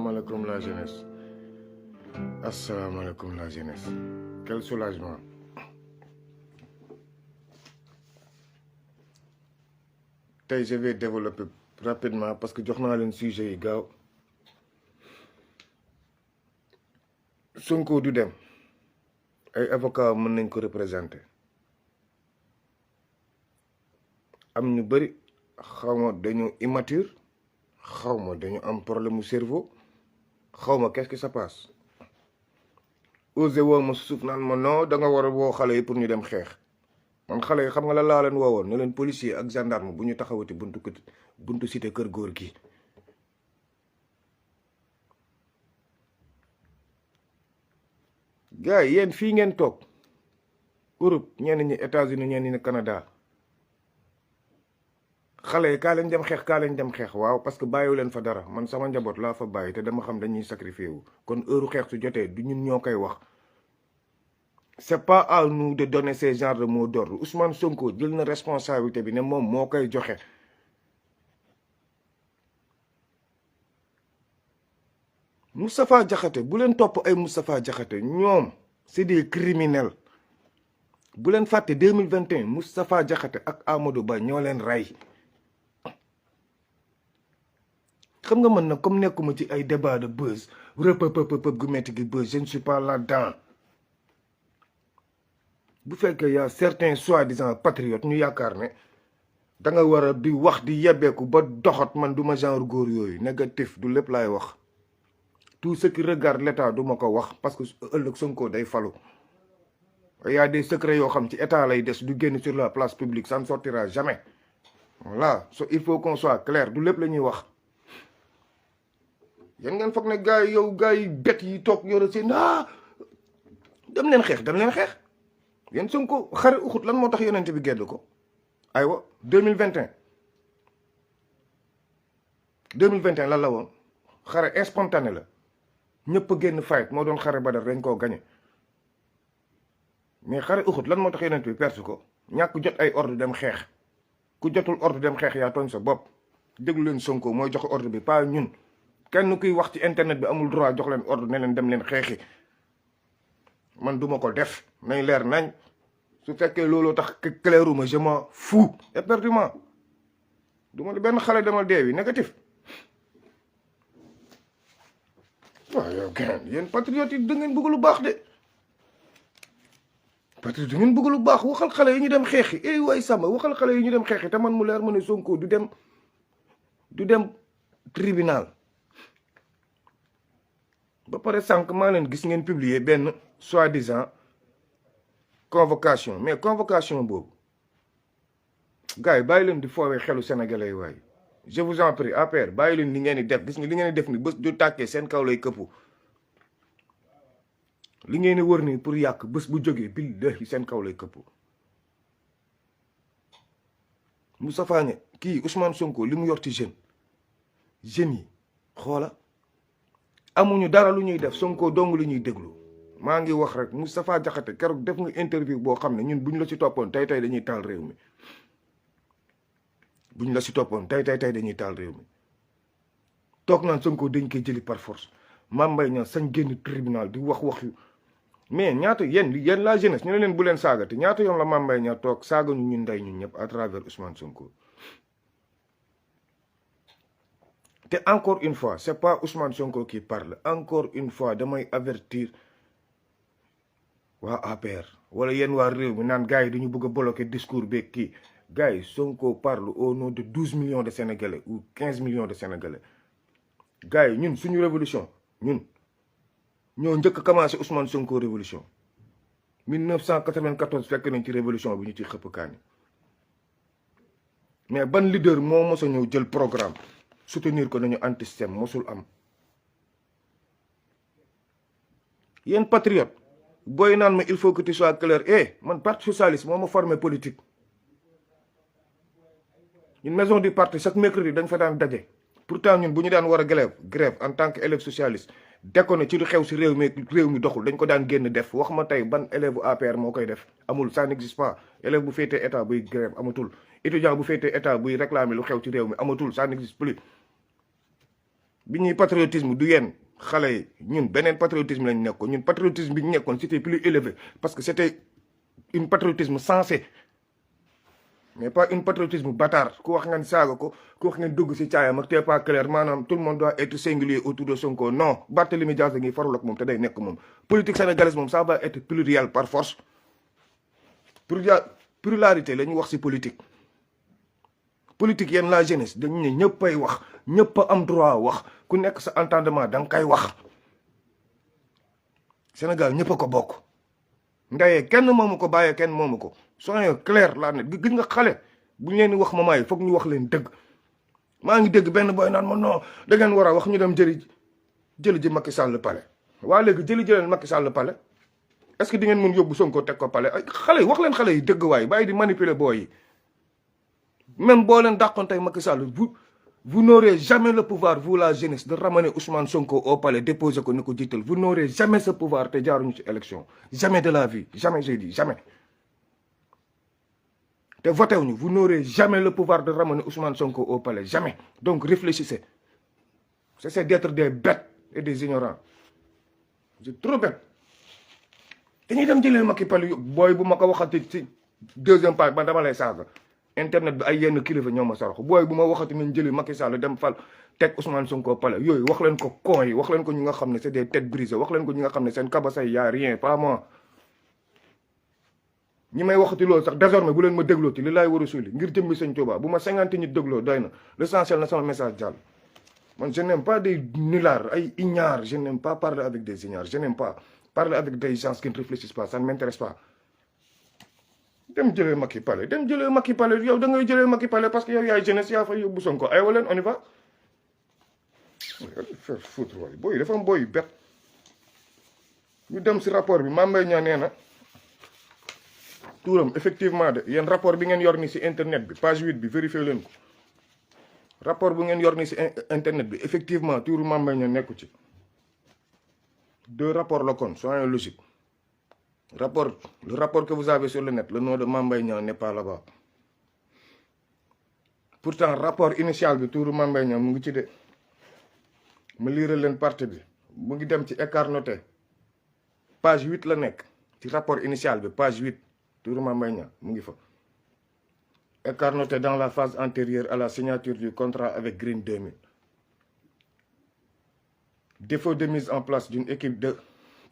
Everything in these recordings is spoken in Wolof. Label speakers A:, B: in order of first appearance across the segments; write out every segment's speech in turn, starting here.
A: Asalaamaaleykum la jeunesse. Asalaamaaleykum la jeunesse. Quel soulagement. Tey je vais développer rapidement parce que jox naa leen sujet yi gaaw. Sonko du dem. Ay avocat mën nañ ko représenter. Am ñu bëri xawma dañu immature. xawma dañu am problème mu cerveau xawma qu'est-ce qui se passe osé woo ma suuf naan ma non da nga war a woo xale yi pour ñu dem xeex man xale yi xam nga la laa leen woowoon ne leen policier ak gendarme bu ñu taxawati buntu cité kër góor gi gars yi yéen fii ngeen toog Europe ñenn ñi États-Unis ñenn ñi Canada xale yi kaa leen dem xeex waaw parce que bàyyiwu leen fa dara man sama njaboot laa fa bàyyi te dama xam dañuy sacrifié wu kon heure xeex su jotee du ñun ñoo koy wax c'est pas à nous de donner ces genres de mots d'ordre Ousmane Sonko jël na responsabilité bi ne moom moo koy joxe Moustapha Diakhaté bu leen topp ay Moustapha Diakhaté ñoom c'est des criminels bu leen fàtte 2021 Moustapha Diakhaté ak Amadou Ba ñoo leen rey xam nga man nag comme nekkuma ci ay débat de buzz rëpëpëpëp gu metti gi buzz je ne suis pas là-dedans bu fekkee y a certains soi-disant patriotes ñu yaakaar ne da nga war a di wax di yebbeeku ba doxat man du ma genre góor yooyu négatif du lépp laay wax tout ce qui regarde l'état du ma ko wax parce que ëllëg Sonko day falu y a des secrets yoo xam ci état lay des du génn sur la place publique ça ne sortira jamais voilà il faut qu'on soit clair du lépp la ñuy wax yéen ngeen foog ne gars yi yow gars yi bet yi toog yore seen dem leen xeex yéen Sonko xare Uxud lan moo tax yonent bi gedd ko aywa 2021 lan la woon xare spontané la ñëpp a génn fight moo doon xare Badar dañ koo gañe mais xare Uxud lan moo tax yonent bi perte ko ñàkk jot ay ordre dem xeex ku jotul ordre dem xeex yaa tooñ sa bopp déglu leen Sonko mooy joxe ordre bi pas ñun kenn kuy wax ci internet bi amul droit jox leen ordre ne leen dem leen xeexi man duma ko def nañ leer nañ su fekkee looloo tax clairuma je m'en fous éperdument duma benn xale demal deewi négatif waaw yow gën yéen patriotes yi da ngeen bëgg lu baax de patriote da ngeen bëgg lu baax waxal xale yi ñu dem xeexi waay Samba waxal xale yi ñu dem xeexi te man mu leer ma ne Sonko du dem tribunal ba pare sànq maa leen gis ngeen publier benn soi-disant convocation mais convocation boobu gars yi bàyyi leen di foowee xelu sénégalais yi waaye je vous en prie APR bàyyi leen li ngeen di def gis nga li ngeen di def ni bés du tàkkee seen kaw lay këppu li ngeen di wër nii pour yàq bés bu jógee billahi seen kaw lay këppu Moustapha Niasse kii Ousmane Sonko li mu yor ci jeunes yi xoola amuñu dara lu ñuy def Sonko dong lu ñuy déglu maa ngi wax rek Moustapha Diakhaté keroog def nga interview boo xam ne ñun buñ la ci toppoon tey dañuy taal réew mi buñ la ci toppoon tey dañuy taal réew mi toog naan Sonko dañ koy jëli par force Mame Mbaye Niang sañ génn tribunal di wax yu mais ñaata yéen la jeunesse ñu ne leen bu leen saaga te ñaata yoon la Mame Mbaye Niang toog saaga ñu ñun ndey ñun ñëpp à travers Ousmane Sonko. te encore une fois c'est pas Ousmane Sonko qui parle encore une fois damay avertir waa APR wala yéen waa réew mi naan gars yi dañu bëgg a bloquer discours beeg kii gars yi Sonko parle au nom de 12 millions de Sénégalais ou 15 millions de Sénégalais gars yi ñun suñu révolution ñun ñoo njëkk a commencé Ousmane Sonko révolution 1994 fekk nañ ci révolution bi ñu ci xëpp kaani mais ban leader moo mos a ñëw jël programme soutenir ko nañu anti-système mosul am yéen patriote booy naan ma il faut que tu sois clair man parti socialiste moo ma formé politique ñun maison du parti chaque mercredi dañ fa daan daje pourtant ñun bu ñu daan war a grève en tant que élève socialiste déconné ci lu xew si réew mi doxul dañ ko daan génn def wax ma tey ban élève bu APR moo koy def amul ça n'existe pas élève bu féetee état buy grève amatul étudiant bu féetee état buy réclamer lu xew ci réew mi amatul ça n'existe plus bi ñuy patriotisme du yéen xale yi ñun beneen patriotisme lañ nekkoon ñun patriotisme bi ñu nekkoon c'était plus élevé parce que c'était une patriotisme sensé mais pas une patriotisme bâtard ku wax ngeen saaga ko ku wax ngeen dugg si caayam ak t'es pas clair maanaam tout le monde doit être singulier autour de Sonko non Barthélémy Dias ngi farul ak moom te day nekk moom politique sénégalaise moom ça va être pluriel par force pluralité la ñu wax si politique politique yéen la jeunesse dañu ne ñëppay wax ñëpp a am droit wax ku nekk sa entendement da nga koy wax Sénégal ñëpp a ko bokk ndayee kenn moomu ko bàyyee kenn moomu ko soyons clair laa ne gis nga xale bu ñu leen di wax mamaay foog ñu wax leen dëgg maa ngi dégg benn boy naan ma non da ngeen war a wax ñu dem jëli ji Macky Sall palais waa léegi jëleen Macky Sall palais est-ce que di ngeen mën yóbbu Sonko teg ko palais ay xale yi wax leen xale yi dëgg waay bàyyi di manipuler booy yi même boo leen dàqoon tey Macky Sall vous n'aurez jamais le pouvoir vous la jeunesse de ramener Ousmane Sonko au palais déposer ko ni ko jiital vous n'aurez jamais ce pouvoir te jaaruñu ci élection jamais de la vie jamais j'ai dit jamais te voté wuñu vous n'aurez jamais le pouvoir de ramener Ousmane Sonko au palais jamais donc réfléchissez cessez d'être des bêtes et des ignorants c'est trop bête dañuy dem jëlee Macky palais booy bu ma ko waxati ci deuxième page ba dama lay saaga internet bi ay yenn kilifa ñoo ma sarax booy bu ma waxati nañ jëli Macky Sall dem fal teg Ousmane Sonko palais yooyu wax leen ko con yi wax leen ko ñi nga xam ne c'est des têtes brisées wax leen ko ñi nga xam ne seen kabasay y a rien pas moi ñi may waxati loolu sax désormais bu leen ma dégloo ci li laay war a suuli ngir jëmbi sëñ Touba bu ma 50 nit dégloo doy na l'essentiel na sama message jàll man je n'aime pas des nullards ay ignares je n'aime pas parler avec des ignares je n'aime pas parler avec des gens qui ne réfléchissent pas ça ne m'intéresse pas dem jëlee Macky palais dem jëlee Macky palais yow da ngay jëlee Macky palais parce que yow yaay jeunesse yaa fay yóbbu Sonko ay waleen on y va faire foutre waay booy dafa am booy bet ñu dem si rapport bi Mame Mbaye Niang nee na tuuram effectivement de yéen rapport bi ngeen yor ni si internet bi page 8 bi vérifié leen ko rapport bu ngeen yor ni si internet bi effectivement tuuru Mame Mbaye Niang nekku ci 2 rapports la kon soyons logiques le rapport que vous avez sur le net le nom de Mame Mbaye Niang n'est pas là-bas pourtant rapport initial bi tuuru Mame Mbaye Niang mu ngi ci de ma lire leen partie bi mu ngi dem ci écart noté page 8 la nekk ci rapport initial bi page 8 tuuru Mame Mbaye Niang mu ngi fa écart noté dans la phase antérieure à la signature du contrat avec Green 2000 défaut de mise en place d'une équipe de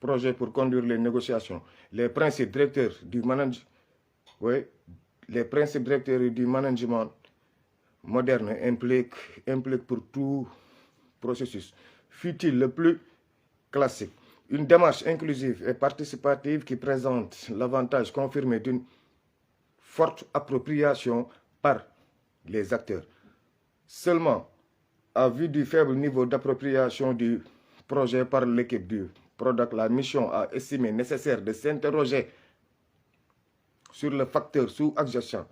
A: projet pour conduire les négociations les principes directeurs du management moderne impliquent pour tout processus fut-il le plus classique une démarche inclusive et participative qui présente l'avantage confirmé d'une forte appropriation par les acteurs. Seulement, à vue du faible niveau d'appropriation du projet par l'équipe du product, la mission a estimé nécessaire de s'interroger sur le facteur sous-adjacent.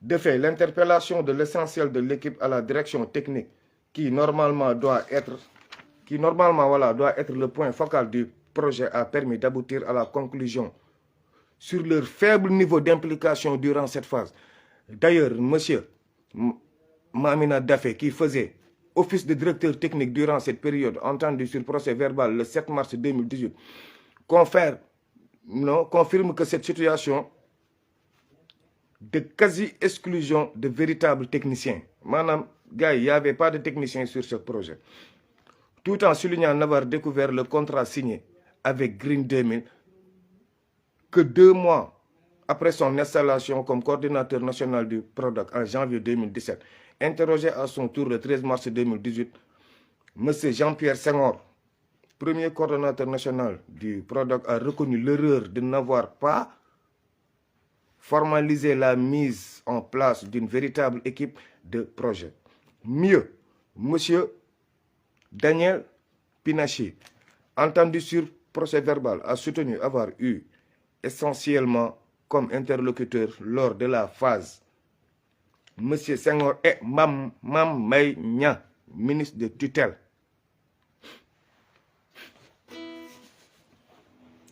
A: De fait, l'interpellation de l'essentiel de l'équipe à la direction technique qui normalement doit être le point focal du projet a permis d'aboutir à la conclusion sur leur faible niveau d'implication durant cette phase. D'ailleurs, monsieur Mamina Daffé, qui faisait office de directeur technique durant cette période, entendu sur procès verbal le 7 mars 2018, confirme que cette situation de quasi-exclusion de véritables techniciens. Madame, gars, il n'y avait pas de techniciens sur ce projet. Tout en soulignant n'avoir découvert le contrat signé avec Green 2000 que 2 mois après son installation comme coordinateur national du product en janvier 2017. Interrogé à son tour le 13 mars 2018, M. Jean-Pierre Senghor, premier coordonnateur national du product, a reconnu l'erreur de n'avoir pas formalisé la mise en place d'une véritable équipe de projet. Mieux, M. Daniel Pinachi, entendu sur procès verbal, a soutenu avoir eu essentiellement comme interlocuteur lors de la phase M. Senghor et Mame Mbaye Niang, ministre de tutelle.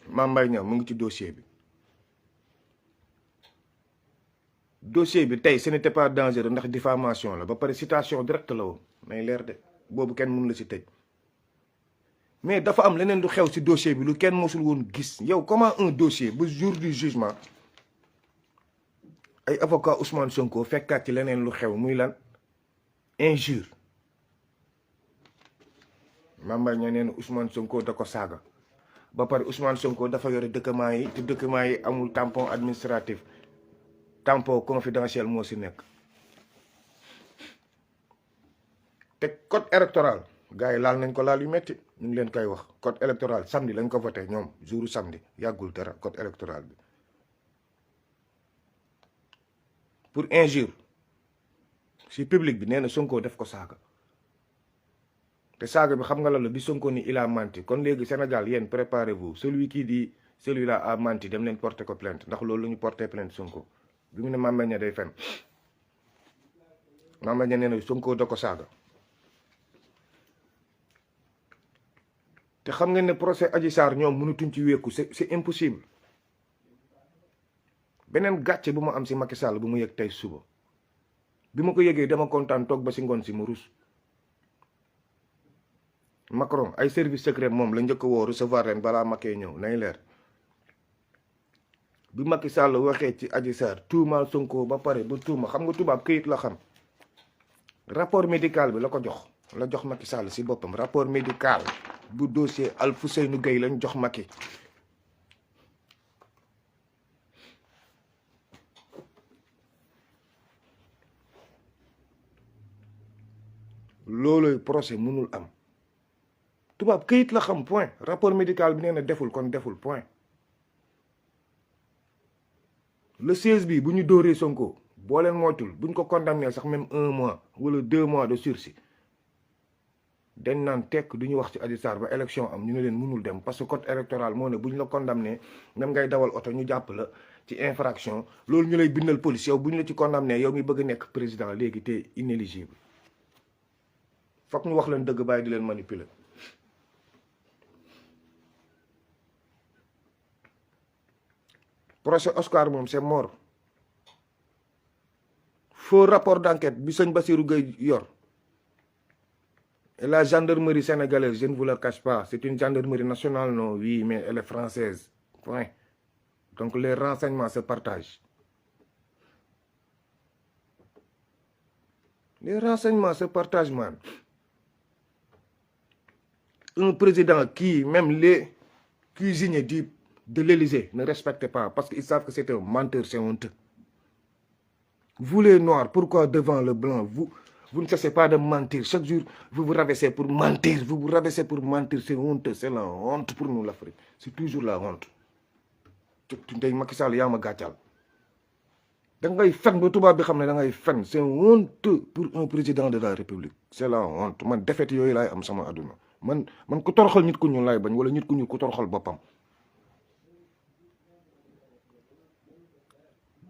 A: Mame Mbaye Niang mu ngi ci dossier bi dossier bi tey ce n'était pas dangereux ndax diffamation la ba pare citation directe la woon nay leer de boobu kenn mënu la si tëj mais dafa am leneen lu xew si dossier bi lu kenn mosul woon gis yow comment un dossier ba jour du jugement ay avocat Ousmane Sonko fekkaat ci leneen lu xew muy lan injure Mame Mbaye Niang nee na Ousmane Sonko da ko saaga ba pare Ousmane Sonko dafa yore documents yi te documents yi amul tampon administratif tampon confidentiel moo si nekk te code électoral gars yi laal nañ ko laal yu metti ñu ngi leen koy wax code électoral samedi lañ ko voté ñoom jouru samedi yàggul dara code électoral bi pour injure si public bi nee na Sonko def ko saaga te saaga bi xam nga la bi Sonko ni il a menti kon léegi Sénégal yéen préparez-vous celui qui dit celui-là a menti dem leen porter ko plainte ndax loolu la ñu porter plainte Sonko bi mu ne Mame Mbaye Niang day fen Mame Mbaye Niang nee na Sonko da ko saaga te xam ngeen ne procès Adji Sarr ñoom mënutuñ ci wékku c'est impossible beneen gàcce bu ma am si Macky Sall bu mu yëg tey suba bi ma ko yëgee dama kontaan toog ba si ngoon si mu rus Macron ay service secret moom la njëkk woo recevoir leen balaa Macky ñëw nay leer bi Macky Sall waxee ci Adji Sarr tuumaal Sonko ba pare ba tuuma xam nga tubaab këyit la xam rapport médical bi la ko jox la jox Macky Sall si boppam rapport médical bu dossier Alfousseynou Gueye lañ jox Macky looloy procès mënul am tubaab këyit la xam point rapport médical bi nee na deful kon deful point le 16 bi bu ñu dóoree Sonko boo leen moytul buñ ko condamné sax même 1 mois wala 2 mois de sursis dañ naan tekk du ñu wax ci Adji Sarr ba élection am ñu ne leen mënul dem parce que code électoral moo ne bu ñu la condamné même ngay dawal oto ñu jàpp la ci infraction loolu ñu lay bindal police yow bu ñu la ci condamné yow mi bëgg a nekk président léegi te inéligible fokk ñu wax leen dëgg bàyyi di leen manipuler procès Oscar moom c'est mort faux rapport d'enquête bi sëñ Bassirou Gueye yor et la gendarmerie sénégalaise je ne vous le cache pas c'est une gendarmerie nationale non oui mais elle est française point donc les renseignements se partagent les renseignements se partagent man un président qui même les cuisiniers de l'Élysée ne respectent pas parce qu'ils savent que c'est un menteur, c'est honteux. Vous les noirs, pourquoi devant le blanc, vous ne cessez pas de mentir. Chaque jour, vous vous rabaissez pour mentir. Vous vous rabaissez pour mentir. C'est honteux, c'est la honte pour nous l'Afrique. C'est toujours la honte. Ndeye Macky Sall yaa ma gàccal da ngay fen ba tubaab bi xam ne da ngay fen c'est honteux pour un président de la République. C'est la honte man défaite yooyu laay am sama àdduna man ku toroxal nit ku ñuul laay bañ wala nit ku ñuul ku toroxal boppam.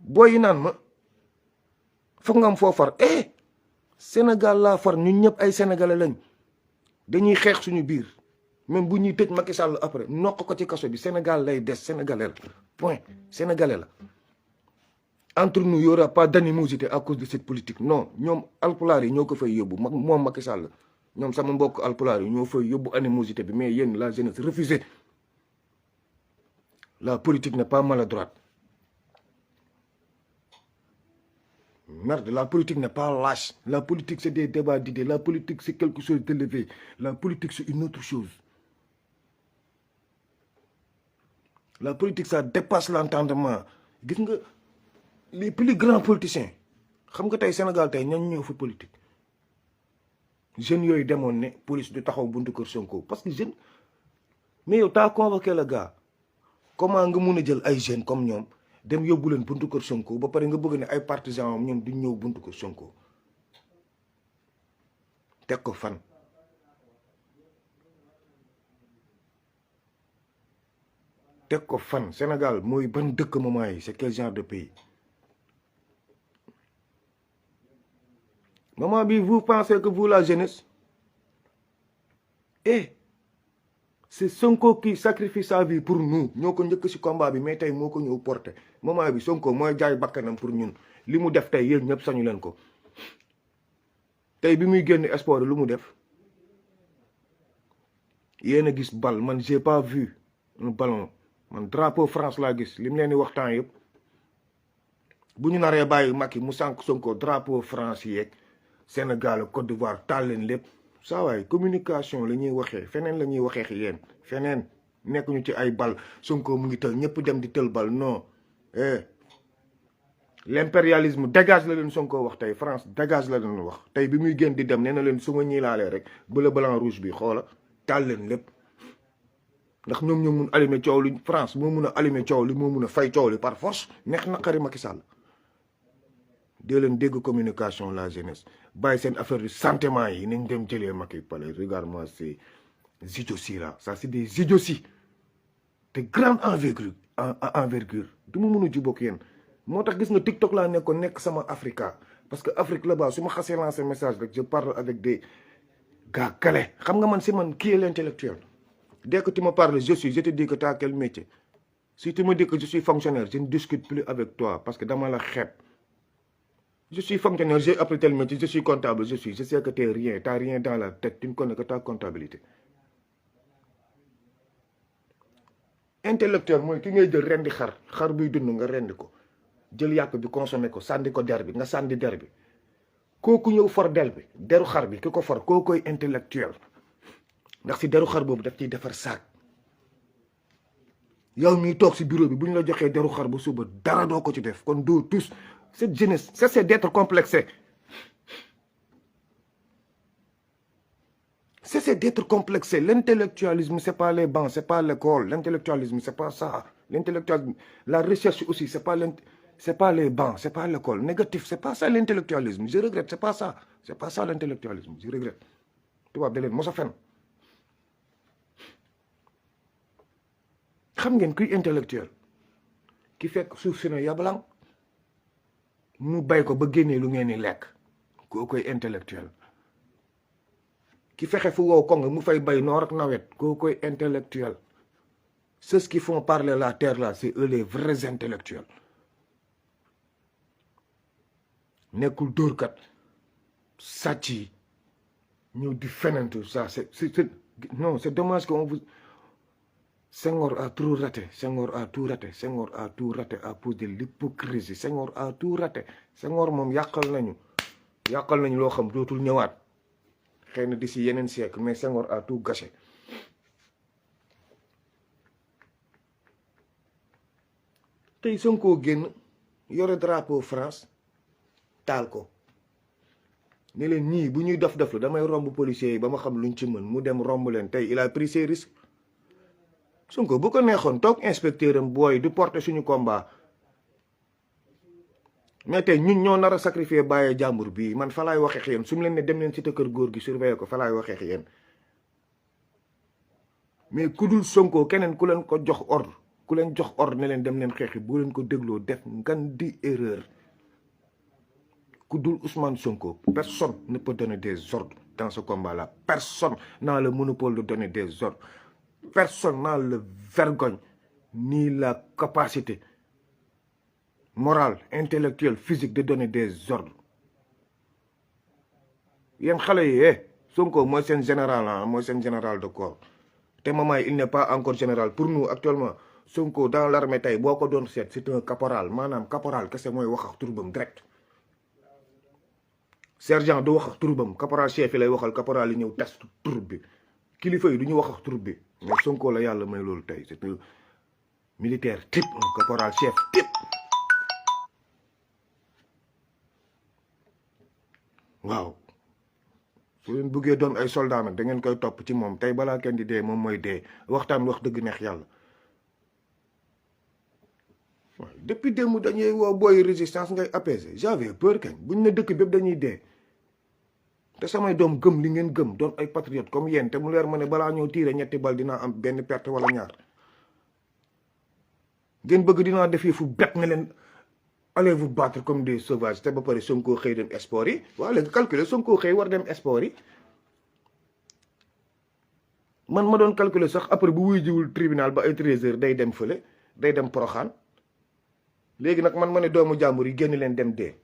A: booy yi naan ma foog nga am foo far Sénégal laa far ñun ñëpp ay sénégalais lañ dañuy xeex suñu biir même bu ñuy tëj Macky Sall après nokk ko ci kaso bi Sénégal lay des sénégalais la point sénégalais la. Entre nous y aura pas d'animosité à cause de cette politique non ñoom alpulaar yi ñoo ko fay yóbbu moom Macky Sall ñoom sama mbokk alpulaar yi ñoo fay yóbbu animosité bi mais yéen la jeunesse refusez. La politique n'est pas maladroite. Merde, la politique n'est pas lâche. La politique, c'est des débats d'idées. La politique, c'est quelque chose d'élevé. La politique, c'est une autre chose. La politique, ça dépasse l'entendement. Gis nga les plus grands politiciens xam nga tey Sénégal tey ñan ñoo fa politique jeunes yooyu demoon ne police du taxaw buntu kër Sonko parce que jeune mais yow t'as convoqué le gars comment nga mun a jël ay jeunes comme ñoom dem yóbbu leen buntu kër Sonko ba pare nga bëgg ne ay partisans am ñoom duñ ñëw buntu kër Sonko teg ko fan. teg ko fan Sénégal mooy ban dëkk moment yi c'est quel genre de pays moment bi vous pensez que vous la jeunesse c'est Sonko qui sacrifie sa vie pour nous ñoo ko njëkk si combat bi mais tey moo ko ñëw porté moment bi Sonko mooy jaay bakkanam pour ñun li mu def tey yéen ñëpp sañu leen ko tey bi muy génn sport lu mu def yéen a gis bal man j'ai pas vu un ballon man drapeau France laa gis li mu leen di waxtaan yëpp bu ñu naree bàyyi Macky mu sànq Sonko drapeau France yeeg Sénégal Côte d'Ivoire taal leen lépp saa waay communication la ñuy waxee feneen la ñuy waxee yéen feneen nekkuñu ci ay bal Sonko mu ngi tël ñëpp dem di tël bal non l'impérialisme dégage la leen Sonko wax tey France dégage la leen wax tey bi muy génn di dem nee na leen su ma ñii laalee rek bleu blanc rouge bi xoola taal leen lépp ndax ñoom ñoo mun allumer coow li France moo mun a allumer coow li moo mun a fay coow li par force neex naqari Macky Sall dee leen dégg communication la jeunesse bàyyi seen affaire du sentiment yi nañ dem jëlee Macky palais regarde-moi ces idioties là ça c'est des idioties de grande envergure du ma mun a jubóog yéen moo tax gis nga TikTok laa nekkoon nekk sama Africa parce que Afrique là-bas su ma xasee lancé message rek je parle avec des gars calés xam nga man si man qui est l'intellectuel dès que tu me parles je te dis que tu as quel métier si tu me dis que je suis fonctionnaire je ne discute plus avec toi parce que dama la xeeb je suis fonctionnaire j'ai appris tel métier je suis comptable je sais que t'as rien dans la tête tu ne connais que ta comptabilité intellectuel mooy ki ngay jël rendi xar buy dund nga rendi ko jël yàpp bi consommé ko sànni ko der bi nga sànni der bi kooku ñëw for del bi deru xar bi ki ko for koo koy intellectuel ndax si deru xar boobu daf ciy defar saak yow miy toog si bureau bi bu ñu la joxee deru xar bu suba dara doo ko ci def kon doo tous cette jeunesse cessez d'être complexé cessez d'être complexé l'intellectualisme c'est pas les bancs c'est pas l'école l'intellectualisme c'est pas ça l'intellectualisme la recherche aussi c'est pas les bancs c'est pas l'école négatif c'est pas ça l'intellectualisme je regrette c'est pas ça l'intellectualisme je regrette tubaab da leen mos a fen xam ngeen kuy intellectuel ki fekk suuf si na yabalang mu bay ko ba génnee lu ngeen ni lekk koo koy intellectuel ki fexe fu wow kong mu fay bay noor ak nawet koo koy intellectuel ceux qui font parler la terre là c'est eux les vrais intellectuels nekkul dóorkat sàcc yi ñëw di fenantu ça c'est dommage qu'on vous Senghor a tout raté Senghor a tout raté à cause de l'hypocrisie Senghor a tout raté Senghor moom yàqal nañu loo xam dootul ñëwaat xëy na d'ici yeneen siècle mais Senghor a tout gâché tey Sonko génn yore drapeau France taal ko ne leen ñii bu ñuy dof lu damay romb policiers yi ba ma xam luñ ci mën mu dem romb leen tey il a pris ses risques Sonko bu ko neexoon toog inspecteur am booy du porter suñu combat mais tey ñun ñoo nar a sacrifier bàyyee jàmbur bii man fa laay waxee yéen su mu leen ne dem leen ci kër góor gi surveiller ko fa laay waxee yéen mais ku dul Sonko keneen ku leen ko jox ordre ne leen dem leen xeexi bu leen ko dégloo def ngan di erreur ku dul Ousmane Sonko personne ne peut donner des ordres dans ce combat-là personne n'a le monopole de donner des ordres personne n'a le vergogne ni la capacité morale intellectuelle physique de donner des ordres yéen xale yi Sonko mooy seen général mooy seen général de corps te moment il n'est pas encore général pour nous actuellement Sonko dans l'armée tey boo ko doon seet c'est un caporal maanaam caporal kese mooy wax ak turbam direct sergent du wax ak turbam caporal chef yi lay waxal caporal yi ñëw test tur bi kilifa yi du ñu wax ak tur bi mais Sonko la yàlla may loolu tey c'est un militaire type un caporal chef type waaw su leen bëggee doon ay soldat nag da ngeen koy topp ci moom tey balaa kenn di dee moom mooy dee waxtaan wax dëgg neex yàlla waaw depuis démb dañuy woo booy résistance ngay apaiser j'avais peur kañ buñ ne dëkk bépp dañuy dee te samay doom gëm li ngeen gëm doon ay patriote comme yéen te mu leer ma ne balaa ñëw tiire ñetti bal dinaa am benn perte wala ñaar ngeen bëgg dinaa def fu bet ne leen allez vous battre comme des sauvages te ba pare Sonko xëy dem sport yi waaw léegi calculer Sonko xëy war dem sport yi man ma doon calculer sax après bu wuy jiwul tribunal ba ay 13h day dem fële day dem Poroxaan léegi nag man ma ne doomu jàmbur yi génn leen dem dee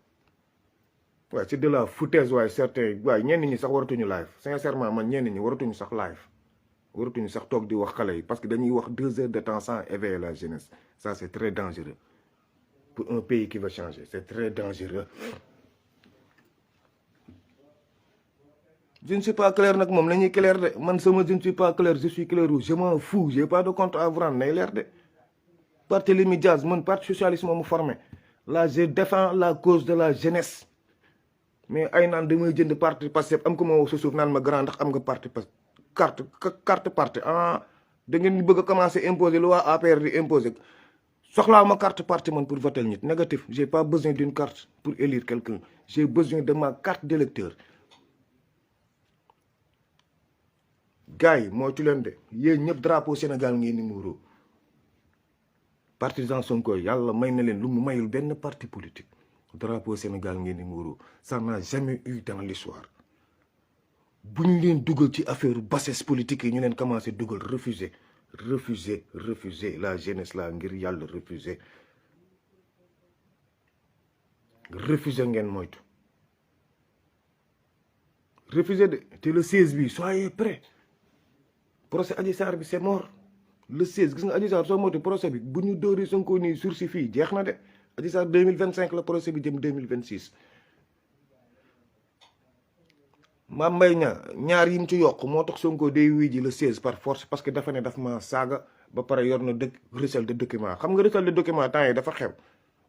A: waaye c'est de la foutaise waaye certain waaye ñenn ñi sax waratuñu live sincèrement man ñenn ñi waratuñu sax live waratuñu sax toog di wax xale yi parce que dañuy wax 2 heures de temps sans éveiller la jeunesse ça c'est très dangereux pour un pays qui va changer c'est très dangereux. Je ne suis pas clair nag moom la ñuy clair de man sama je ne suis pas clair je suis clair ou je m'en fous j'ai pas de compte à vous rendre nay leer de Barthélémy Diaz man parti socialiste moo mu formé là je défends la cause de la jeunesse mais ay naan damay jënd parti Pastef am ko ma woo sa suuf naan ma grand ndax am nga parti carte parti ah da ngeen bëgg a commencer imposer lu waa APR di imposer soxlaa ma carte parti man pour voter nit négatif j'ai pas besoin d'une carte pour élire quelqu'un j'ai besoin de ma carte d'électeur gars yi mooy tu leen de yéen ñëpp drapeau Sénégal ngeen ni muuroo partisan Sonko yàlla may na leen lu mu mayul benn parti politique drapeau Sénégal ngeen ni muuroo ça n'a jamais eu dans l'histoire buñ leen dugal ci affaire bassesse politique yi ñu leen commencé dugal refuser la jeunesse la ngir yàlla refuser ngeen moytu refuser de te le 16 bi soyez prêts procès Adji Sarr bi c'est mort le 16 gis nga Adji Sarr soo moytu procès bi bu ñu dóori Sonko nii sursis fii jeex na de Adji Sarr 2025 la procès bi jëm 2026 Mame Mbaye Niang ñaar yi mu ci yokk moo tax Sonko day wuy ji le 16 par force parce que dafa ne daf ma saaga ba pare yor na recel de document xam nga recel de document temps yi dafa xew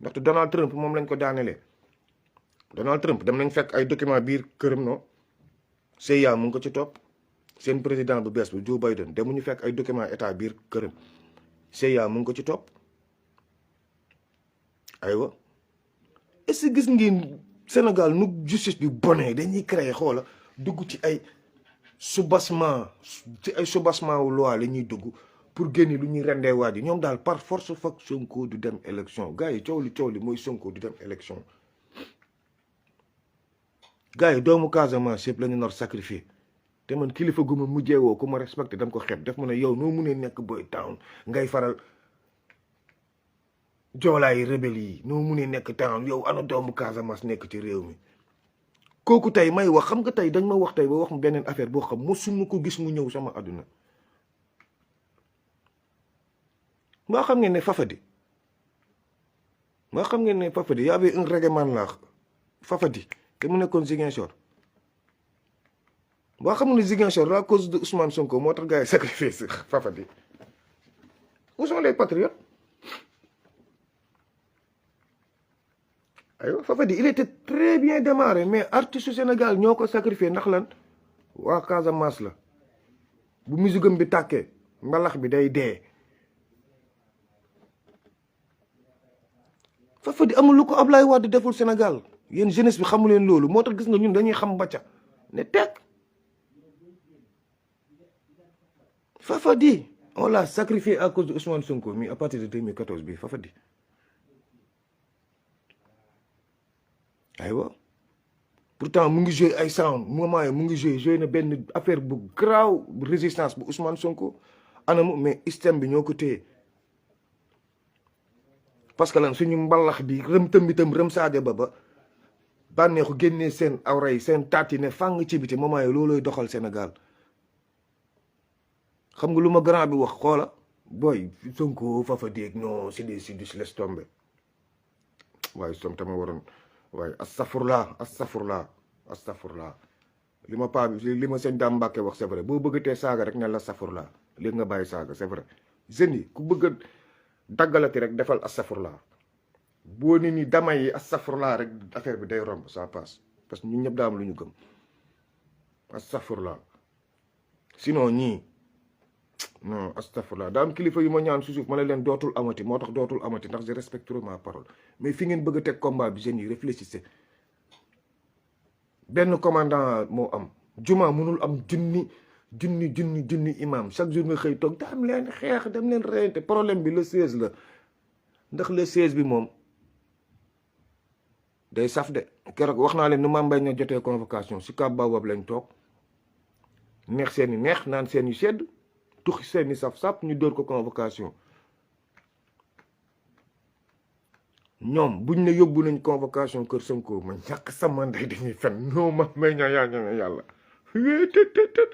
A: ndaxte Donald Trump moom lañ ko daanelee Donald Trump dem nañ fekk ay document biir këram no CIA mu ngi ko ci topp seen président bu bees bi Joe Biden demuñu fekk ay document état biir këram CIA mu ngi ko ci topp aywa est-ce que gis ngeen Sénégal nu justice bi bonee dañuy créer xoola dugg ci ay soubassement wu loi la ñuy dugg pour génne lu ñuy rendee waa ji ñoom daal par force fak Sonko du dem élection gars yi coow li mooy Sonko du dem élection gars yi doomu Casamance yëpp la ñu nar sacrifier te man kilifa gu ma mujjee woo ku ma respecté dama ko xeeb def ma ne yow noo munee nekk boy town ngay faral joolaay rebelle yi noo munee nekk town yow ana doomu Casamance nekk ci réew mi kooku tey may wax xam nga tey dañ ma wax tey ba wax mu beneen affaire boo xam mosuma ko gis mu ñëw sama àdduna maa xam ngeen ne Fafadi y avait un règlement là Fafadi te mu nekkoon Ziguinchor boo xam ne Ziguinchor à cause de Ousmane Sonko moo tax gars yi sacrifice Fafadi où sont les patriotes aywa Fafadi il était très bien démarré mais artiste Sénégal ñoo ko sacrifié ndax lan waa Casamance la bu musigam bi tàkkee mbalax bi day dee Fafadi amul lu ko Ablaye Wade deful Sénégal yéen jeunesse bi xamu leen loolu moo tax gis nga ñun dañuy xam bacca ne teg Fafadi on l'a sacrifié à cause de Ousmane Sonko mi à partir de 2014 bi Fafadi aywa pourtant mu ngi joué ay sound moment yi mu ngi joué na benn affaire bu graaw résistance bu Ousmane Sonko anamu mais système bi ñoo ko téye parce que lan suñu mbalax bi rëm tëmbitam rëm saade ba bànneexu génnee seen awra yi seen taat yi ne fàng ci biti moment yi loolooy doxal Sénégal xam nga lu ma grand bi wax xoola booy Sonko Fafadi ak non c'est des sidus laisse tomber waaye som tama waroon waaye astafurla li ma paa bi li ma sëñ Dame Mbacke wax c'est vrai boo bëggatee saaga rek ne la astafurla léegi nga bàyyi saaga c'est vrai jeunes yi ku bëgg a daggalati rek defal astafurla boo ni ni dama yi astafurla rek affaire bi day romb ça passe parce que ñun ñëpp daa am lu ñu gëm astafurla sinon ñii non astafurlah daa am kilifa yu ma ñaan su suuf ma ne leen dootul amati moo tax dootul amati ndax je respecte trop ma parole mais fi ngeen bëgg a teg combat bi jeunes yi réfléchissez benn commandant moo am juma mënul am junni imam chaque jour nga xëy toog dem leen xeex dem leen reyante problème bi le 16 la ndax le 16 bi moom day saf de keroog wax naa leen nu Mame Mbaye Niang jotee convocation si kab baobab lañ toog neex seen i neex naan seen yu sedd tuxi seeni saf-sap ñu dóor ko convocation. ñoom buñ ne yóbbu nañ convocation kër Sonko ma ñàkk sama ndey dañuy fen non ma may ñaa yaa ñeme yàlla tët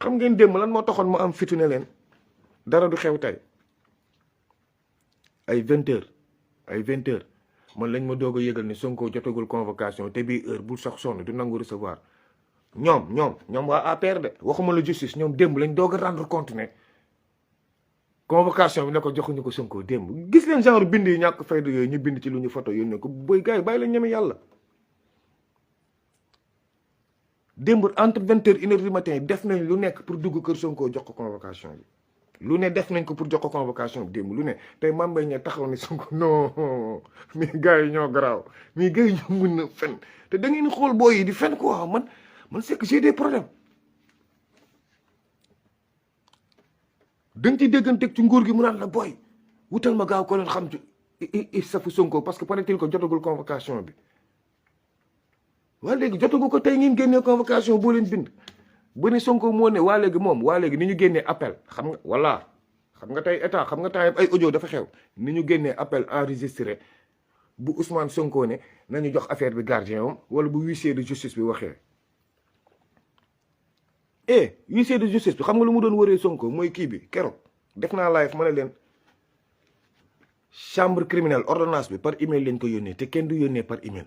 A: xam ngeen démb lan moo taxoon mu am fitu ne leen dara du xew tey ay 20h man lañ ma doog a yëgal ne Sonko jotagul convocation te bii heure bul sax sonn du nangu recevoir ñoom waa APR de waxuma la justice ñoom démb lañ doog a rendre compte ne convocation bi ne ko joxuñu ko Sonko démb. Gis leen genre bind yi ñàkk fayda yooyu ñu bind ci lu ñu photo yónnee ko booy gars yi bàyyi lañ ñeme yàlla. démb entre 20h et 1h du matin def nañ lu nekk pour dugg kër Sonko jox ko convocation bi lu ne def nañ ko pour jox ko convocation bi démb lu ne tey Mame Mbaye Niang taxaw ni Sonko non mais gars yi ñoo garaaw mais gars yi ñoo mën na fen te da ngeen xool booy yi di fen quoi man c'est que j'ai des problèmes. da nga ci dégganteeg ci nguur gi mu naan la booy wutal ma gaaw ko leen xam ci safu Sonko parce que paraît-il ko jotagul convocation bi. waa léegi jotagu ko tey ngeen génnee convocation boo leen bind bu ne Sonko moo ne waa léegi moom waa léegi ni ñu génnee appel xam nga voilà xam nga tey état xam nga temps ay audio dafa xew ni ñu génnee appel enregistré bu Ousmane Sonko ne nañu jox affaire bi gardien am wala bu huissier de justice bi waxee. Huissier de justice bi xam nga lu mu doon wëree Sonko mooy kii bi keroog def naa live ma ne leen chambre criminelle ordonnance bi par email lañ ko yónnee te kenn du yónnee par email.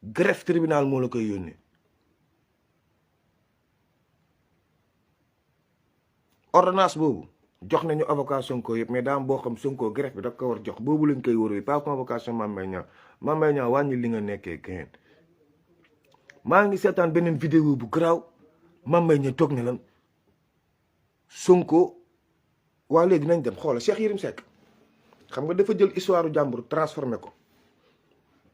A: greffe tribunal moo la koy yónnee ordonnance boobu jox nañu avocat Sonko yëpp mais daam boo xam Sonko greffe bi da ko war jox boobu lañ koy wóoree pas convocation Mame Mbaye Niang wàññi li nga nekkee kenn. maa ngi seetaan beneen vidéo bu garaaw Mame Mbaye Niang toog ne lan Sonko waa léegi nañ dem xoola Cheikh Yérim Seck xam nga dafa jël histoire jàmbur transformé ko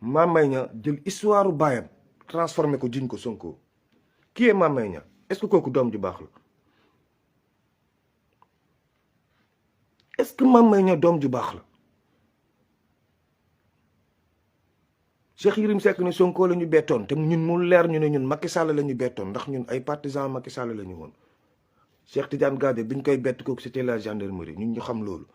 A: Mame Mbaye Niang jël histoire baayam transformé ko jiñ ko Sonko qui est Mame Mbaye Niang est-ce que kooku doom ju baax la est-ce que Mame Mbaye Niang doom ju baax la Cheikh Yérim Seck ne Sonko la ñu bettoon te ñun mu leer ñu ne ñun Macky Sall la ñu bettoon ndax ñun ay partisans Macky Sall la ñu woon Cheikh Tidiane Gadio biñ koy bett kooku c'était la gendarmerie ñun ñu xam loolu.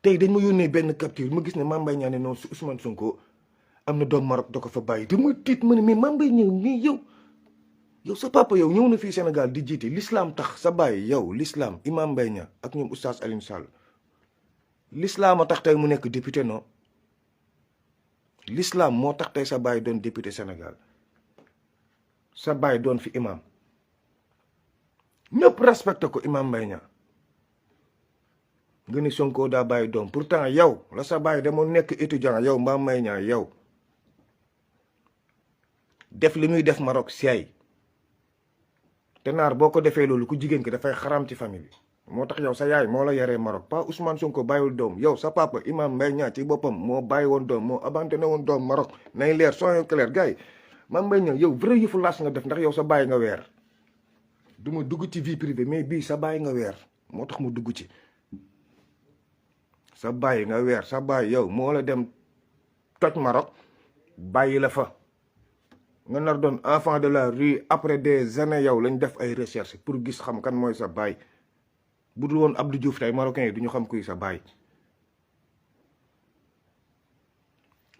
A: tey dañ ma yónnee benn capture ma gis ne Mame Mbaye Niang ne noonu si Ousmane Sonko am na doom Maroc da ko fa bàyyi dama tiit ma ne mais Mame Mbaye Niang mais yow sa papa yow ñëw na fii Sénégal di jiite l'islam tax sa bàyyi yow l'islam Imam Mbaye Niang ak ñoom oustaz Alioune Sall. l'islam a tax tey mu nekk député non l'islam moo tax tey sa baay doon député Sénégal sa baay doon fi imam ñëpp respecté ko Imam Mbaye Niang nga ni Sonko daa bàyyi doom pourtant yow la sa baay demoon nekk étudiant yow Mame Mbaye Niang yow def li muy def Maroc siay te naar boo ko defee loolu ku jigéen ki dafay xaram ci famille bi moo tax yow sa yaay moo la yaree Maroc pas Ousmane Sonko bàyyiwul doom yow sa papa Imam Mbaye Niang ci boppam moo bàyyi woon doom moo abandonné woon doom Maroc nay leer soyons clair gars yi Mame Mbaye Niang yow vrai yëfu laas nga def ndax yow sa bàyyi nga weer du ma dugg ci vie privée mais bii sa bàyyi nga weer moo tax mu dugg ci sa bàyyi nga weer sa bàyyi yow moo la dem toj Maroc bàyyi la fa nga nar doon enfant de la rue après des années yow lañ def ay recherche pour gis xam kan mooy sa bàyyi bu dul woon Abdou Diouf tey marocain yi du ñu xam kuy sa baay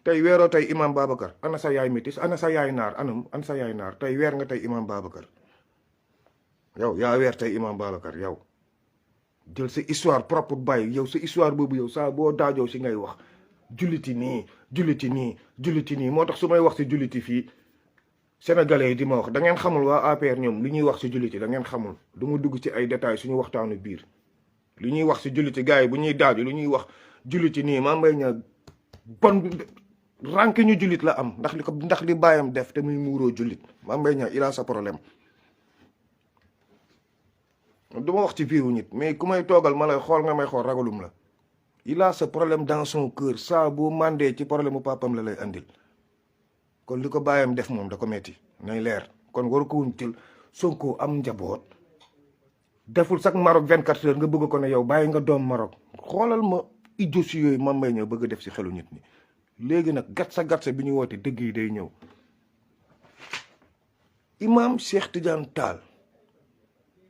A: tey weeroo tey Imam Babacar ana sa yaay métis ana sa yaay naar anam ana sa yaay naar tey weer nga tey Imam Babacar yow yaa weer tey Imam Babacar yow jël sa histoire propre bàyyi yow sa histoire boobu yow saa boo daajoo si ngay wax julliti nii julliti nii julliti nii moo tax su may wax si julliti fii sénégalais yi di ma wax da ngeen xamul waa APR ñoom li ñuy wax si julliti da ngeen xamul du ma dugg ci ay détails suñu waxtaanu biir li ñuy wax si julliti gars yi bu ñuy daaju lu ñuy wax julliti nii Mame Mbaye Niang bon rank ñu jullit la am ndax li bàyyam def te muy muuroo jullit Mame Mbaye Niang il a sa problème du ma wax ci biiru nit mais ku may toogal ma lay xool nga may xool ragalum la il a ce problème dans son cœur saa boo mandee ci problème mu papam la lay andil kon li ko bàyyam def moom da ko metti nay leer kon waru ko wuñ til Sonko am njaboot deful sax Maroc 24 heures nga bëgg ko ne yow bàyyi nga doom Maroc xoolal ma idiotie yooyu Mame Mbaye Niang bëgg a def si xelu nit ñi léegi nag gatsa bi ñu woote dëgg yi day ñëw. imam Cheikh Tidiane Tall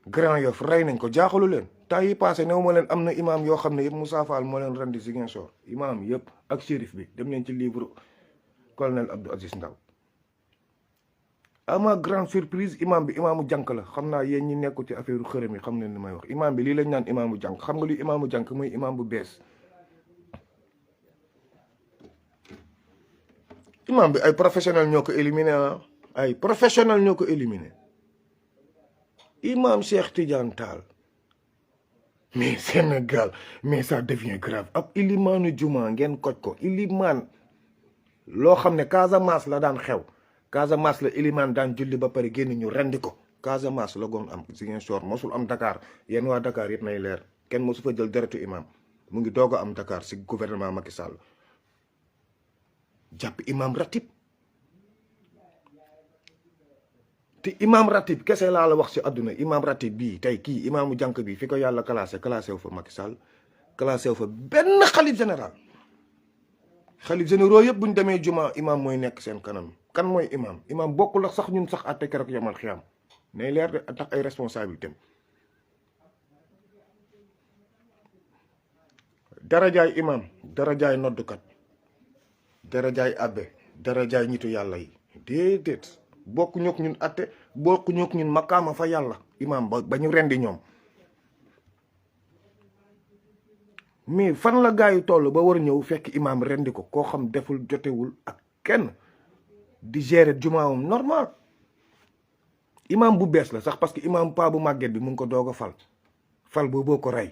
A: Grand Yoff rey nañ ko jaaxalu leen temps yi passé new ma leen am na imam yoo xam ne yëpp Moussa Fall moo leen rendi Ziguinchor imam yëpp ak shérif bi dem leen ci livre colonel Abdou Aziz Ndaw à ma grande surprise imam bi imaamu jànk la xam naa yéen ñi nekku ci affaire xërëm yi xam ne li may wax imam bi lii lañ naan imaamu jànk xam nga luy imaamu jànk mooy imam bu bees imam bi ay professionnel ñoo ko éliminé ay professionnel ñoo ko éliminé imam Cheikh Tidiane Tall mais Sénégal mais ça devient grave ab ilimaanu juma ngeen koj ko ilimaan loo xam ne Casamance la daan xew Casamance la ilimaan daan julli ba pare génn ñu rendi ko Casamance la goon am Ziguinchor mosul am Dakar yéen waa Dakar yëpp nay leer kenn mosu fa jël deretu imam mu ngi doog a am Dakar si gouvernement Macky Sall jàpp imam ratib te imam ratib kese laa la wax si àdduna imam ratib bii tey kii imaamu jànk bi fi ko yàlla classé wu fa Macky Sall classé wu fa benn xalif général xalif généraux yëpp bu ñu demee juma imam mooy nekk seen kanam kan mooy imam bokkul ak sax ñun sax àtte keroog yamal xiyam nay leer de tax ay responsabilité darajaay imam darajaay noddukat darajaay abbe darajaay ñitu yàlla yi déedéet bokku ñook ñun atte bokku ñook ñun makaama fa yàlla imam ba ñu rendi ñoom mais fan la gaa yi toll ba war a ñëw fekk imam rendi ko koo xam deful jotewul ak kenn di gérer jumaawam normal imam bu bees la sax parce que imam pa bu màgget bi mu ngi ko doog a fal booboo ko rey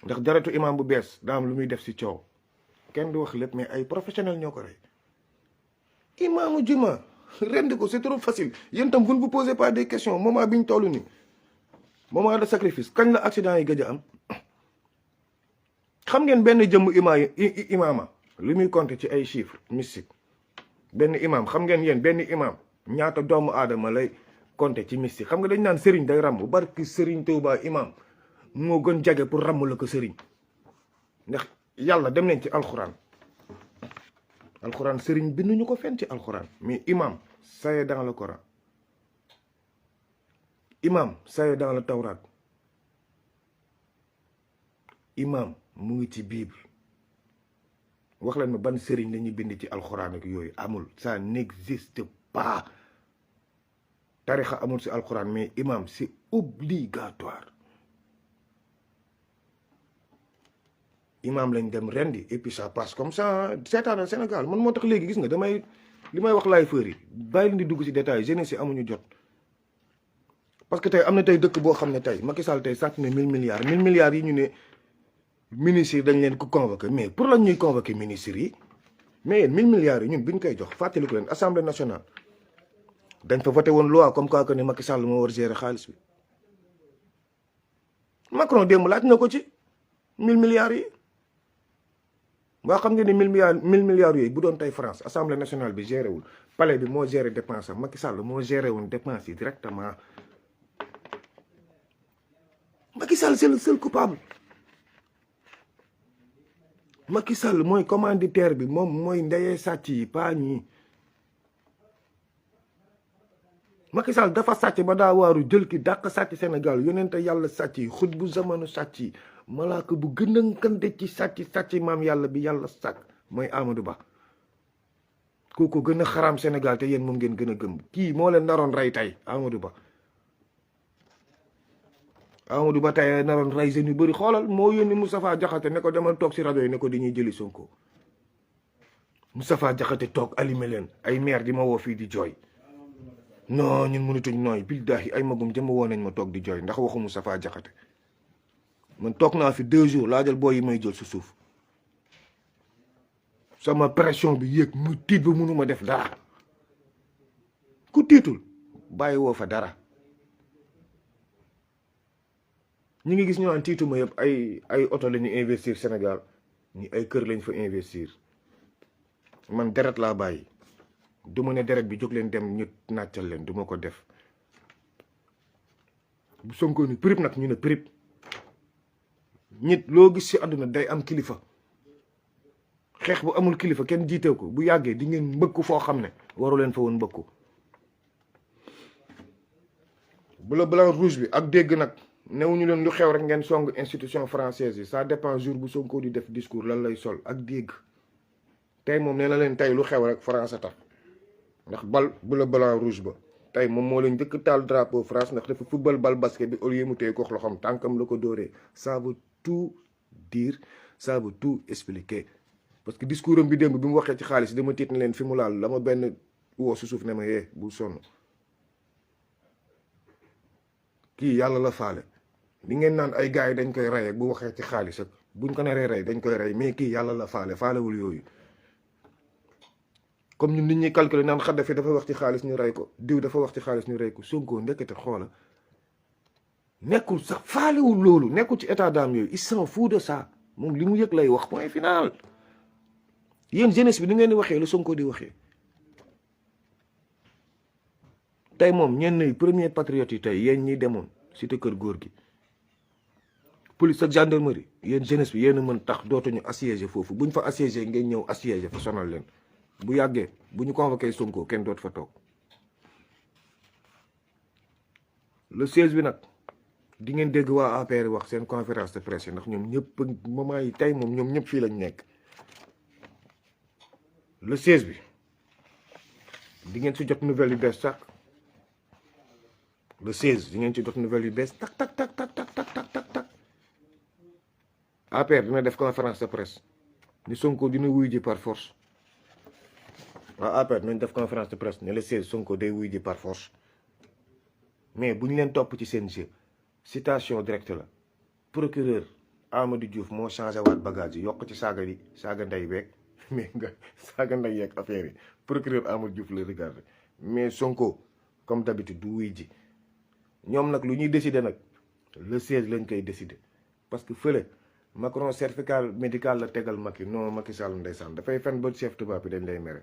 A: ndax deretu imam bu bees daa am lu muy def si coow kenn du wax lépp mais ay professionnel ñoo ko rey imaamu juma rendi ko c'est trop facile yéen tam vous ne vous posez pas des questions moment bi ñu toll nii moment de sacrifice kañ la accident yi gëj a am xam ngeen benn jëmm imaama lu muy compter ci ay chiffres mystique benn imam xam ngeen yéen benn imam ñaata doomu aadama lay compter ci mystique xam nga dañ naan sëriñ day ràmm barki sëriñ Tuubaa imam moo gën jage pour ràmm la ko sëriñ ndax yàlla dem nañ ci alxuraan sëriñ binduñu ko fenn ci alxuraan mais imam c'est dans le Coran imam c'est dans le Tawrat imam mu ngi ci Bible wax leen ma ban sëriñ la ñuy bind ci alxuraan ak yooyu amul ça n'existe pas tarixa amul ci alxuraan mais imam c'est obligatoire imam lañ dem rendi et puis ça passe comme ça seetaanal Sénégal man moo tax léegi gis nga li may wax laay fër yi bàyyi leen di dugg ci détail jeunesse yi amuñu jot parce que tey am na tey dëkk boo xam ne tey Macky Sall tey sàcc ne 1000 milliards yi ñu ne ministres yi dañ leen ko convoqué mais pour lañ ñuy convoqué ministres yi mais yéen 1000 milliards yi ñun bi ñu koy jox fàttaliku leen assemblée nationale dañ fa voté woon loi comme quoi que ne Macky Sall moo war gérer xaalis bi Macron démb laaj na ko ci 1000 milliards yi waa xam nga ne 1000 milliards yooyu bu doon tey France assemblée nationale bi géré wul palais bi moo géré dépense am Macky Sall moo géré woon dépense yi directement Macky Sall c'est le seul coupable Macky Sall mooy commanditaire bi moom mooy ndeyee sàcc yi pas ñii Macky Sall dafa sàcc ba daa waaru jël ki dàq sàcc Sénégal yonente yàlla sàcc yi xut bu zamanu sàcc yi malaaka bu gën a ngande ci sàcc maam yàlla bi yàlla sàkk mooy Amadou Ba kooku gën a xaraam Sénégal te yéen moom ngeen gën a gëm kii moo leen naroon rey tey Amadou Ba tey naroon rey seen yu bëri xoolal moo yónni Moustapha Diakhaté ne ko demal toog si rajo yi ne ko dañuy jëli Sonko Moustapha Diakhaté toog allumé leen ay maire di ma woo fii di jooy non ñun mënatuñ nooy billahi ay magum jëma woo nañ ma toog di jooy ndax waxu Moustapha Diakhaté man toog naa fi 2 jours laa jël boo yi may jël su suuf sama pression bi yéeg mu tiit ba mënuma def dara ku tiitul bàyyi woo fa dara ñi ngi gis ñu naan tiituma yëpp ay oto la ñu investir Sénégal ñi ay kër lañ fa investir man deret laa bàyyi du ma ne deret bi jóg leen dem ñu nàccal leen du ma ko def bu Sonko ni prip nag ñu ne prip nit loo gis ci àdduna day am kilifa xeex bu amul kilifa kenn jiite ko bu yàggee di ngeen mbëkku foo xam ne waru leen fa woon mbëkku. bleu blanc rouge bi ak dégg nag newuñu leen lu xew rek ngeen song institution française yi ça dépend jour bu Sonko di def discours lan lay sol ak dégg tey moom nee na leen tey lu xew rek France tax ndax bal bleu blanc rouge ba tey moom moo leen njëkk taal drapeau France ndax dafa football bal basket bi au lieu mu téye ko loxoom tànkam la ko dóoree. Ça veut tout dire, ça veut tout expliquer parce que discours am bi démb bi mu waxee ci xaalis dama tiit na leen fi mu laal dama benn woo su suuf ne ma yee bu sonn kii yàlla la faale. li ngeen naan ay gars yi dañ koy rey ak bu waxee ci xaalis ak buñ ko naree rey dañ koy rey mais kii yàlla la faalewul yooyu. comme ñun nit ñuy calculer naan Kadhafi dafa wax ci xaalis ñu rey ko diw dafa wax ci xaalis ñu rey ko Sonko ndekete xoola nekkul sax faalewul loolu nekkul ci état d'âme yooyu il s'en fout de ça moom li mu yëg lay wax point final. yéen jeunesse bi ni ngeen di waxee lu Sonko di waxee tey moom ñenn premier patriote yi tey yéen ñi demoon cité kër góor gi police ak gendarmerie yéen jeunesse bi yéen a mën tax dootuñu assiéger foofu buñ fa assiéger ngeen ñëw assiéger fa sonal leen bu yàggee bu ñu convoqué Sonko kenn dootu fa toog. le 16 bi nag di ngeen dégg waa APR wax seen conférence de presse ndax ñoom ñëpp moment yi tey moom ñoom ñëpp fii lañ nekk. le 16 bi di ngeen si jot nouvelle yu bees sax le 16 di ngeen ci jot nouvelle yu bees tak tak tak tak tak tak tak tak tak APR dina def conférence de presse ni Sonko dina wuy ji par force. waaw APR dinañ def conférence de presse ne le 16 Sonko day wuy ji par force mais bu ñu leen topp ci seen jeu citation directe la procureur Amadou Diouf moo changé waat bagage yi yokk ci saaga yi saaga ndey beeg mais nga saaga ndey yeeg affaire yi procureur Amadou Diouf la regardé mais Sonko comme d'habitude du wuy ji ñoom nag lu ñuy décider nag le 16 lañ koy décider parce que fële Macron certificat médical la tegal Macky non Macky Sall ndeysaan dafay fen ba chef tubaab bi dañ lay mere.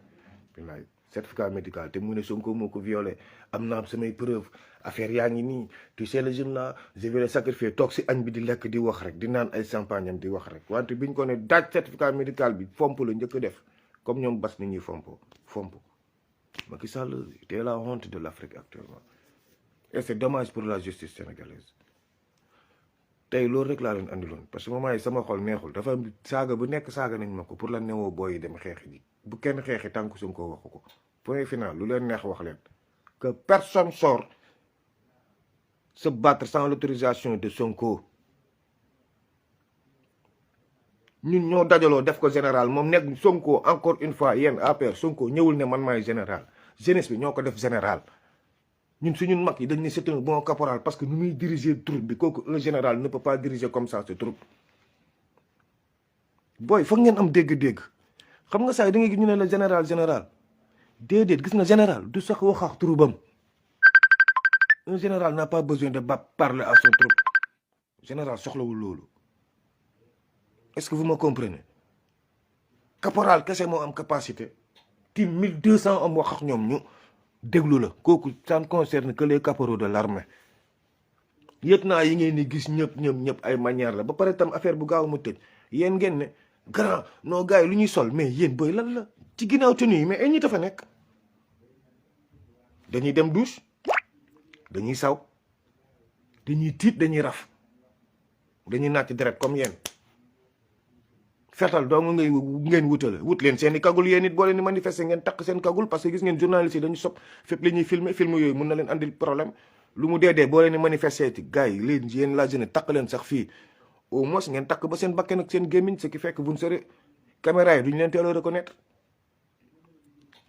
A: bilaay certificat médical te mu ne Sonko moo ko violé am naa samay preuve affaire yaa ngi nii tu sais le jeune là je vais le sacrifier toog si añ bi di lekk di wax rek di naan ay champagne am di wax rek wante biñ ko ne daaj certificat médical bi fomp la njëkk def comme ñoom bas ni ñuy fomp Macky Sall était la honte de l'Afrique actuellement et c'est dommage pour la justice sénégalaise. tey loolu rek laa leen andiloon parce que moment yi sama xol neexul dafa saaga bu nekk saaga nañ ma ko pour la newoo booy yi dem xeexi ji bu kenn xeexi tànk Sonko waxu ko point final lu leen neex wax leen que personne sort se battre sans l'autorisation de Sonko. ñun ñoo dajaloo def ko général moom nekk Sonko encore une fois yéen APR Sonko ñëwul ne man maay général jeunesse bi ñoo ko def général. ñun suñu mag yi dañ ne c'est un bon caporal parce que nu muy diriger troupe bi kooku un général ne peut pas diriger comme ça ce troupe. booy foog ngeen am dégg-dégg xam nga saa yi da ngay gis ñu ne la général déedéet gis nga général du sax wax ak troupam. un général n'a pas besoin de parler à son troupe général soxlawul loolu est-ce que vous me comprenez. caporal kese moo am capacité ti 1200 am wax ak ñoom ñu déglu la kooku ça ne concerne que les caporaux de l'armée. lieutenant yi ngeen ni gis ñëpp ay manière la ba pare tam affaire bu gaaw mu tëj yéen ngeen ne grand non gars yi lu ñuy sol mais yéen booy lan la ci ginnaaw tenue yi mais ay ñi dafa nekk dañuy dem douche dañuy saw dañuy tiit dañuy raf dañuy nàcc deret comme yéen fetal dong ngeen wut leen seen i kagul yéen it boo leen di manifester ngeen takk seen kagul parce que gis ngeen journalistes yi dañu sopp fépp la ñuy filmer film yooyu mun na leen andil problème lu mu dee boo leen di manifester ci gars yi leen yéen la jeune takk leen sax fii au moins ngeen takk ba seen bakken ak seen gémmiñ ce qui fait que vous ne serez caméra yi duñu leen teel a reconnaître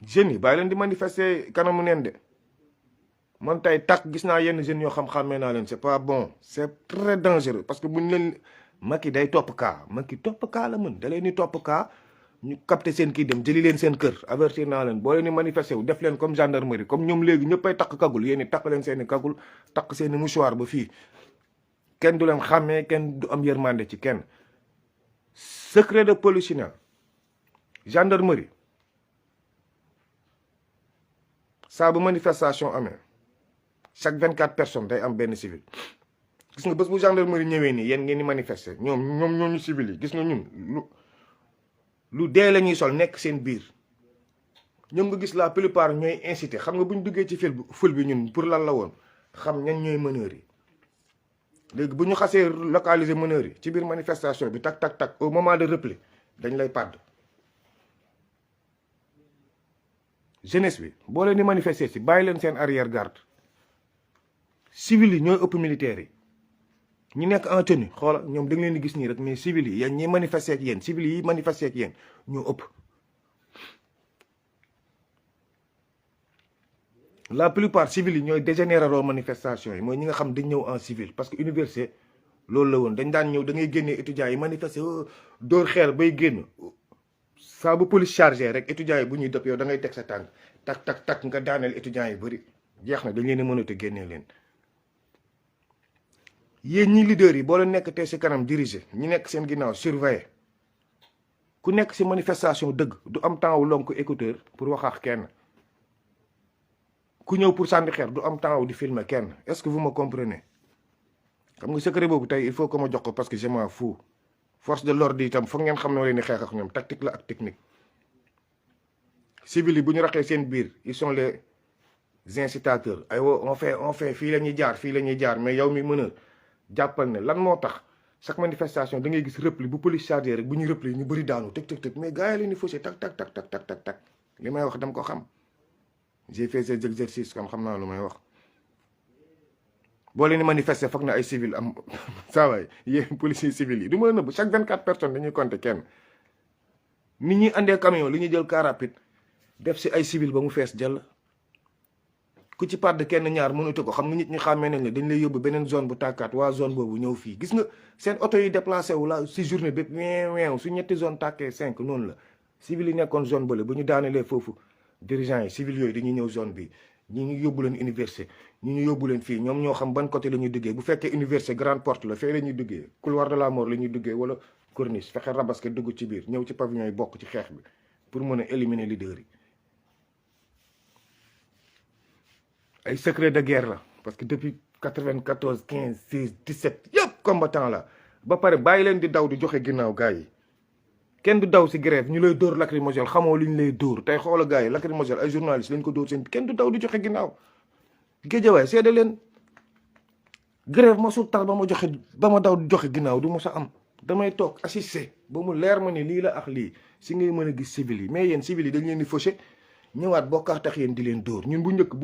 A: jeunes yi bàyyi leen di manifester kanamu neen de man tey takk gis naa yenn jeunes yoo xam-xammee naa leen c'est pas bon c'est très dangereux parce que buñ leen Macky day topp kaa Macky topp kaa la mën da leen di topp kaa ñu capté seen kii dem jëli leen seen kër avertir naa leen boo leen di manifester wu def leen comme gendarmerie comme ñoom léegi ñëppay takk kagul yéen i takk leen seen i kagul takk seen i mouchoir ba fii kenn du leen xàmmee kenn du am yërmande ci kenn. secret de polichinelle gendarmerie saa bu manifestation amee chaque 24 personnes day am benn civil gis nga bés bu gendarmerie ñëwee nii yéen ngeen di manifester ñoom ñu civil yi gis nga ñun lu dee la ñuy sol nekk seen biir ñoom nga gis la plupart ñooy incité xam nga bu ñu duggee ci ful bi ñun pour lan la woon xam ñan ñooy meneurs yi léegi bu ñu xasee localiser meneurs yi ci biir manifestation bi tak tak tak au moment de repli dañ lay pàdd jeunesse bi boo leen di manifester si bàyyi leen seen arrière garde civil yi ñooy ëpp militaires yi ñi nekk en tenue xoola ñoom da nga leen di gis nii rek mais civil yi yéen ñi manifester ak yéen civil yi manifester ak yéen ñoo ëpp la plupart civil yi ñooy dégénéré manifestation yi mooy ñi nga xam dañ ñëw en civil parce que université loolu la woon dañ daan ñëw da ngay génnee étudiants yi manifester dóor xeer bay génn saa bu police chargé rek étudiants yi bu ñuy dëpp yow da ngay teg sa tànk tak tak tak nga daaneel étudiants yi bëri jeex na dañ leen a mënut a génnee leen yéen ñi leaders yi boo leen nekk tey si kanam diriger ñi nekk seen ginnaaw surveiller ku nekk si manifestation dëgg du am temps wu lonk écouteur pour wax ak kenn ku ñëw pour sànni xeer du am temps wu di filmer kenn est-ce que vous me comprenez xam nga secret boobu tey il faut que ma jox ko parce que je m'en fous force de l'ordre yi itam foog ngeen xam ne leen di xeex ak ñoom tactique la ak technique civil yi bu ñu raxee seen biir ils sont les incitateurs ay on fait fii la ñuy jaar mais yow mi meneur jàppal ne lan moo tax chaque manifestation da ngay gis repli bu police chargé rek bu ñu repli ñu bëri daanu tëg mais gars yi leen di fauché tak li may wax dama ko xam j'ai fait ces exercices comme xam naa lu may wax boo leen di manifester foog na ay civil am saa waay yéen policiers civils yi du ma nëbb chaque 24 personnes dañuy compter kenn nit ñi andee camion li ñuy jël car rapide def si ay civil ba mu fees jël ku ci pàdd kenn ñaar mënatu ko xam nga nit ñi xàmmee nañ la dañ lay yóbbu beneen zone bu tàkkaat waa zone boobu ñëw fii gis nga seen oto yi déplacé wu la si journée bépp weew su ñetti zone tàkkee 5 noonu la civil yi nekkoon zone bële bu ñu daanelee foofu dirigeants yi civil yooyu dañuy ñëw zone bi ñi ñu yóbbu leen université ñi ñu yóbbu leen fii ñoom ñoo xam ban côté la ñuy duggee bu fekkee université grande porte la fee la ñuy duggee couloir de la mort la ñuy duggee wala corniche fexe rabaske dugg ci biir ñëw ci pavillon yi bokk ci xeex bi pour mën a éliminer leader yi ay secret de guerre la parce que depuis 94 15 16 17 yëpp combattant la ba pare bàyyi leen di daw di joxe ginnaaw gars yi kenn du daw si grève ñu lay dóor lacrymogène xamoo li ñu lay dóor tey xoola gars yi lacrymogène ay journalistes lañ ko dóor seen kenn du daw di joxe ginnaaw géejawaay seede leen grève ma su tar ba ma daw di joxe ginnaaw du ma sa am damay toog assister ba mu leer ma ni lii la ak lii si ngay mën a gis civil yi mais yéen civil yi dañ leen di fauché ñëwaat bokkaat tax yéen di leen dóor ñun bu njëkk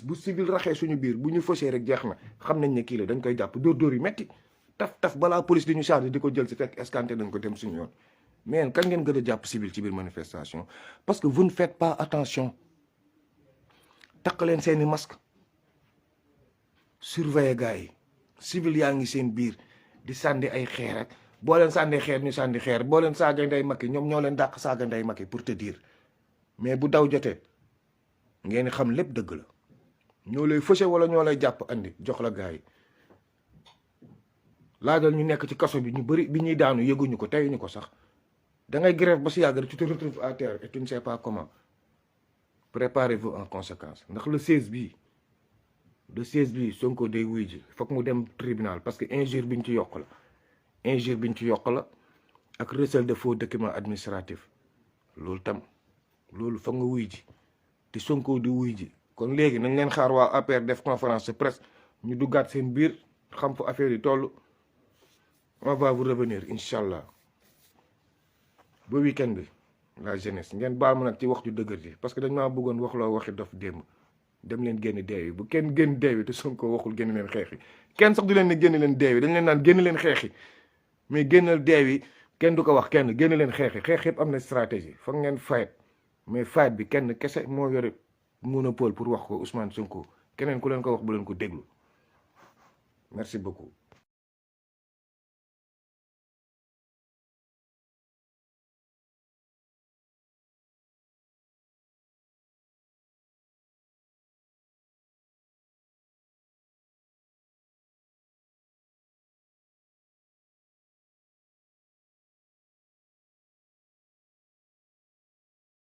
A: bu civil raxee suñu biir bu ñu fauché rek jeex na xam nañ ne kii la dañ koy jàpp dóor yi metti taf balaa police di ñu chargé di ko jël si fekk escanté dañ ko dem suñu yoon mais kan ngeen gën a jàpp civil ci biir manifestation parce que vous ne faites pas attention takk leen seeni masque surveiller gars yi civil yaa ngi seen biir di sànni ay xeer ak boo leen sànni xeer ñu sànni xeer boo leen saaga ndey Macky ñoom ñoo leen dàq saaga ndey Macky pour te dire mais bu daw jotee ngeen xam lépp dëgg la ñoo lay fauché wala ñoo lay jàpp andi jox la gars yi laajal ñu nekk ci kaso bi ñu bëri bi ñuy daanu yëguñu ko teyuñu ko sax da ngay grève ba si yàgg rek tu te retrouves à terre et tu ne sais pas comment préparez-vous en conséquence ndax le 16 bii Sonko day wuy ji foog mu dem tribunal parce que injure biñ ci yokk la ak recel de faux documents administratifs loolu foog nga wuy ji te Sonko di wuy ji kon léegi nañ leen xaar waa APR def conférence de presse ñu duggaat seen biir xam fu affaire yi toll on va vous revenir incha allah ba week-end bi la jeunesse ngeen baal ma nag ci wax ju dëgër ji parce que dañ maa bëggoon wax loo waxi dof démb dem leen génn deewi bu kenn génn deewi te Sonko waxul génn leen xeexi kenn sax du leen ne génn leen deewi dañ leen naan génn leen xeexi mais génnal deewi kenn du ko wax kenn génn leen xeexi xeex yëpp am na stratégie foog ngeen fight mais fight bi kenn kese moo yore monopole pour wax ko Ousmane Sonko keneen ku leen ko wax bu leen ko déglu merci beaucoup